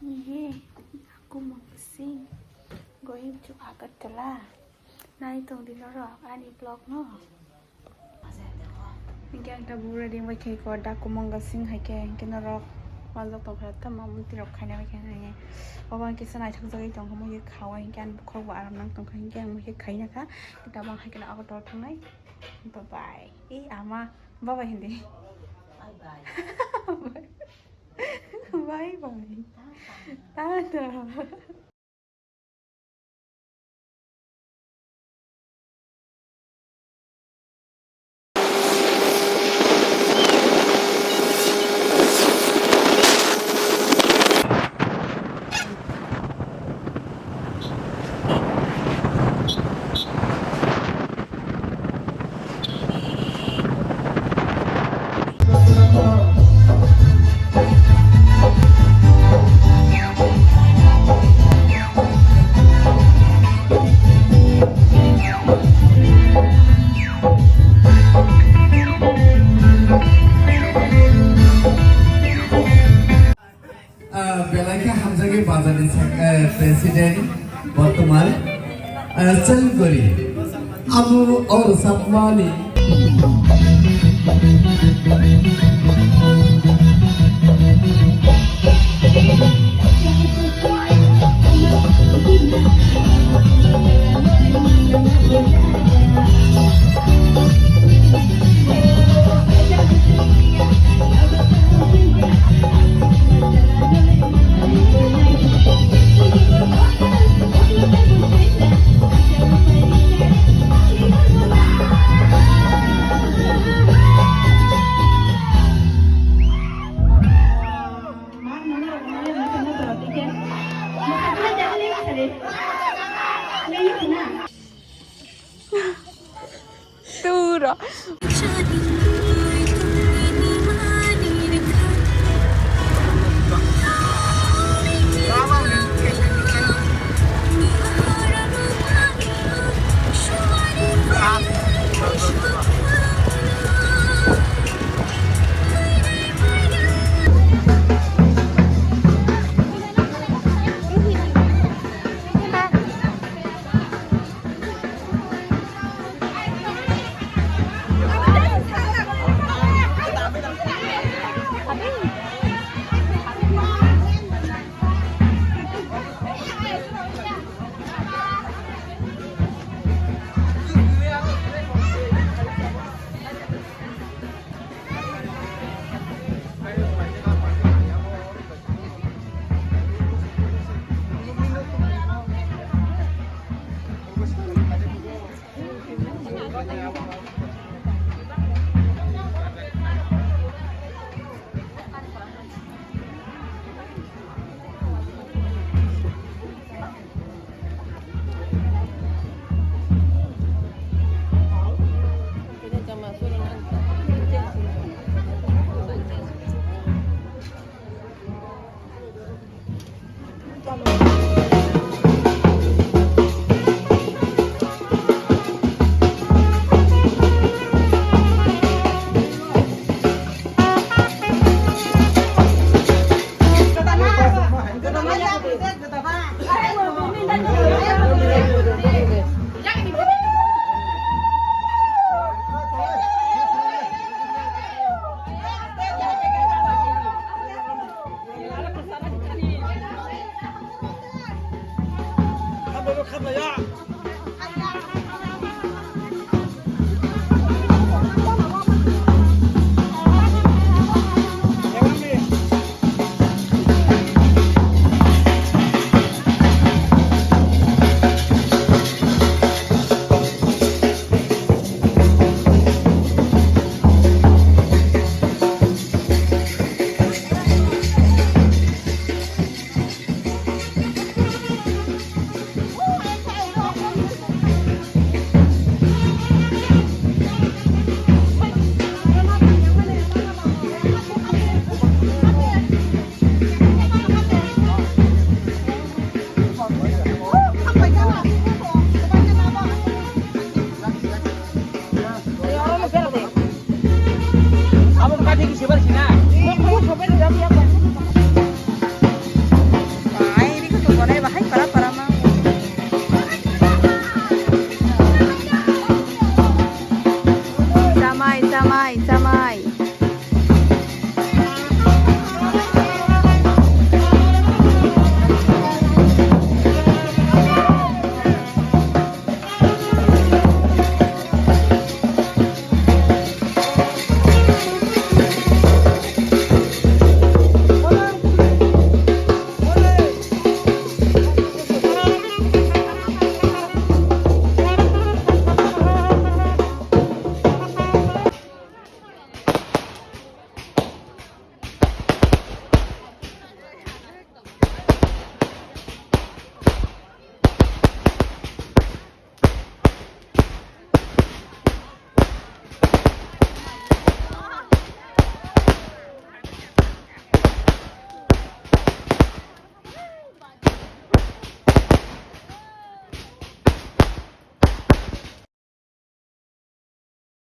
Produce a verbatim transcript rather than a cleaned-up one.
Ye, aku mau pusing. Going to Agartala. Nai tong di norok ani vlog no. Hingke ang tabuk ready wngbai khe ko da kumung gasing hai khe hingke norok manjak tong kha tamo mantri rok khaina bai khe hingke obo hingke se naithok jagwi tong kha mui khe khaui hingke ani bukhuk bo aram nang tong kha hingke ang mui khe khaina kha tabuk ang hai khe Agartala thangnai bye bye. Ei ama bye bye hindi. Bye bye. Bye bye. Tata. Ah, belai khe hamjagwi bazarni sek-, eh, president bortoman, ah, Chalgori. Abo or sapmani. Turo. Khapla, khapla ya.